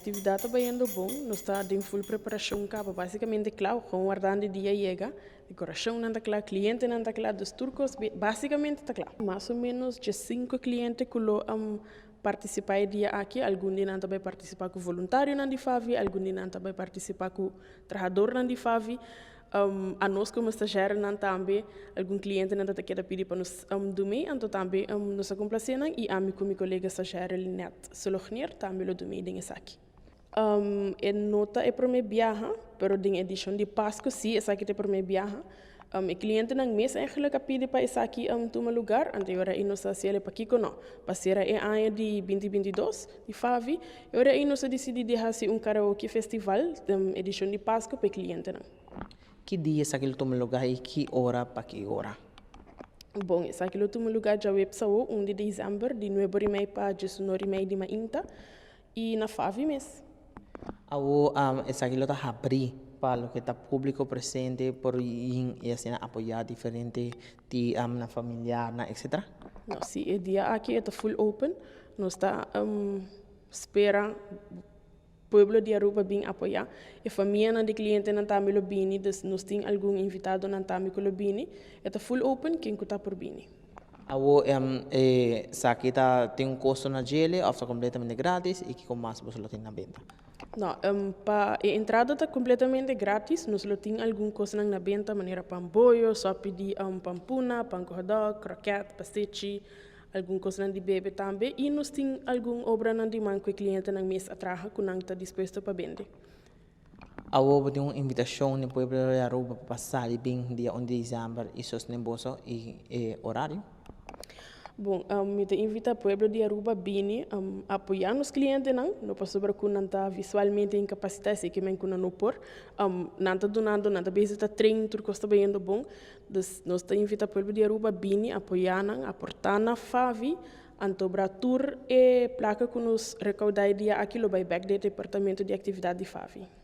Actividad ta bayendo bon, nos ta den full preparacion caba, basicamente cla, gewoon wardando e dia yega. Decoracionnan ta cla, clientenan ta cla, dus tur cos basicamente ta cla. Mas o menos 15 cliente cu lo participa e dia aki. Algun di nan ta bay participa cu voluntarionan di FAVI, algun di nan ta bay participa cu trahadornan di FAVI. Anos como stagiairnan tambe, algun clientenan ta keda pidi pa nos dumi, anto tambe nos a complace nan y ami cu mi colega stagiaire Lynette Solognier tambe lo dumi den esaki. E no ta e prome biaha, pero den edicion di Pasco si esaki ta e prome biaha. E clientenan mes eigenlijk a pidi pa esaki tuma lugar, anto e ora ey nos a haciele pakico no. Pa cera e aña di 2022 di FAVI, e ora ey nos a dicidi di haci un karaoke festival den edicion di Pasco pa e clientenan. Ki dia esaki lo tuma lugar y ki ora pa ki ora? Bon, esaki lo tuma lugar djaweps awo, 1 di december, di 9:30 pa 11:30 di mainta y na FAVI mes. Awo esaki lo ta habri pa loke ta publico presente por yin y asina apoya diferente di na familiarnan, etc.? No, si, e dia aki e ta full open. Nos ta spera pueblo di Aruba bin apoya. E famianan di clientenan tambe lo bini, dus nos tin algun invitadonan tambe cu lo bini. E ta full open, ken cu ta por bini. Awo esaki ta tin un costo na djele of ta completamente gratis y kico mas boso lo tin na benta? No, pa e entrada ta completamente gratis. Nos lo tin algun cosnan na benta manera pan boyo, sopi di pampuna, pan cu hotdog, kroket, pastechi, algun cosnan di bebe tambe y nos tin algun obranan di man cu e clientenan mes a traha cu nan ta dispuesto pa bende. Awo bo tin un invitacion di pueblo di Aruba pa sali bin dia 1 di december y sosten boso y e horario? Bon, mi ta invita pueblo di Aruba bini apoya nos clientenan, no pasobra cu nan ta visualmente incapacita, esey ke men cu nan no por. Nan ta dunando, nan ta bezig ta train, tur cos ta bayendo bon. Dus nos ta invita pueblo di Aruba bini apoya nan, aporta na FAVI, anto bra tur e placa cu nos recauda e dia aki lo bay bek den departamento di actividad di FAVI.